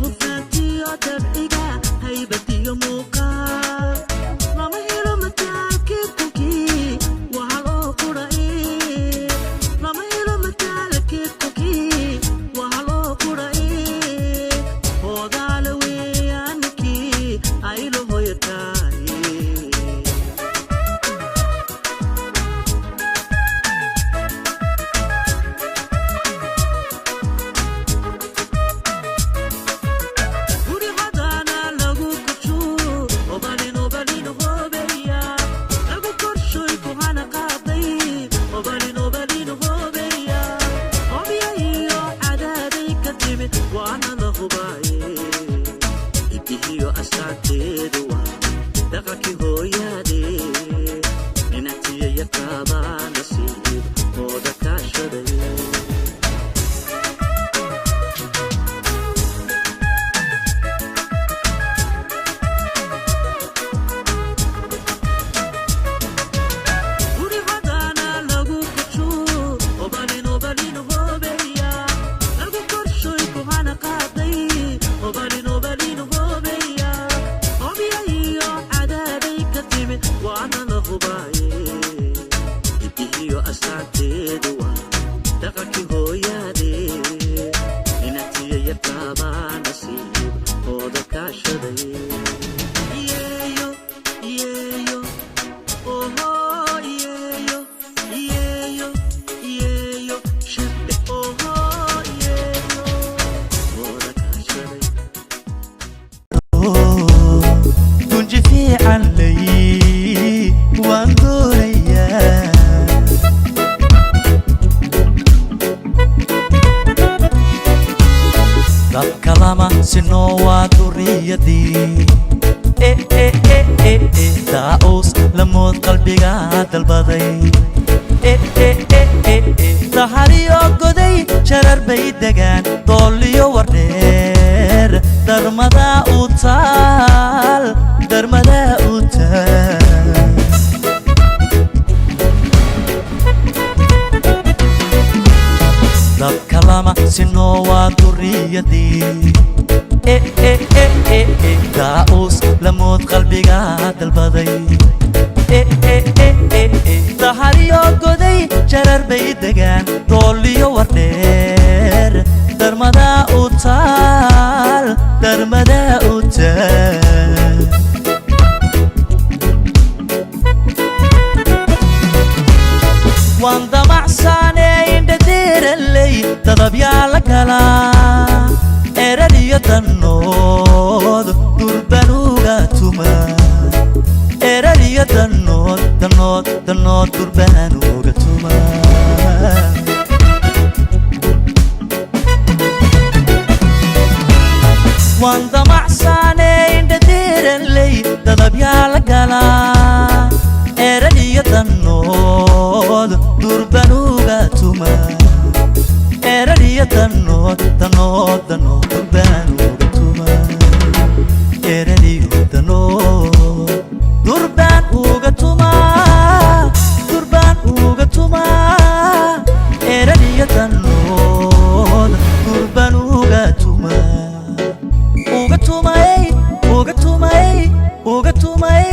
Hufnaantiyo dabciga, haybadiyo muuqaal, lama helo mataalkii kunkii, waa hal oo qura. Lama helo mataalkii kunkii, waa hal oo qura. Hoodaale weeyaankii aylo hoyataay. Guri hadaana lagu korsho, obalin obalin hobeya, lagu korshoy kuhana qaaday, obalin obalin hobeya, hobya iyo cadaaday ka timid, waana la hubaaye. Idihiyo astaanteedu waa dhaqankii hooyaade, ninatiya yaqaabaa nasiib ooda kaashaday. Guri hadaana lagu korsho, obalin obalin hobeya, lagu korshoy kuhana qaaday, obalin obalin hobeya, hobya iyo cadaaday ka timid, waana la hubaaye. Idihiyo astaanteedu waa dhaqankii hooyaade, inatiya yaqaabaa nasiib ooda kaashaday. Iyeeyo iyeeyo oho iyeeyo iyeeyo iyeeyo shirbe oho iyeeyo ooda kaashaday. Gunji fiican lay waan doonayaa. Dabka lama sinoo, waa duriyadii daa'uus lamood qalbiga dalbaday. Dahariyo goday jarar bay degaan, dooliyo wardheer, darmadaa u taal, darmadaa u taal. Dabka lama sinoo, waa duriyadii daa'uus lamood qalbiga dalbaday. Dahariyo goday jarar bay degaan, dooliyo wardheer, darmadaa u taal, darmadaa u taal. Waan damacsaane indhadeeraley, dadabyaa la galaa, erar iyo dannood durbanuga tuma, erar iyo dannood dannood dannood durbanuga tuma. Waan damacsaane indhadeeraley, dadabyaa la galaa, erar iyo dannood durbanuga tuma, erar iyo dannood dannood dannood durbanuga tuma, erar iyo dannood durbaan uga tuma, durbaan uga tuma, erar iyo dannood durbaan uga tuma, uga tumay, uga tumay, uga tumay.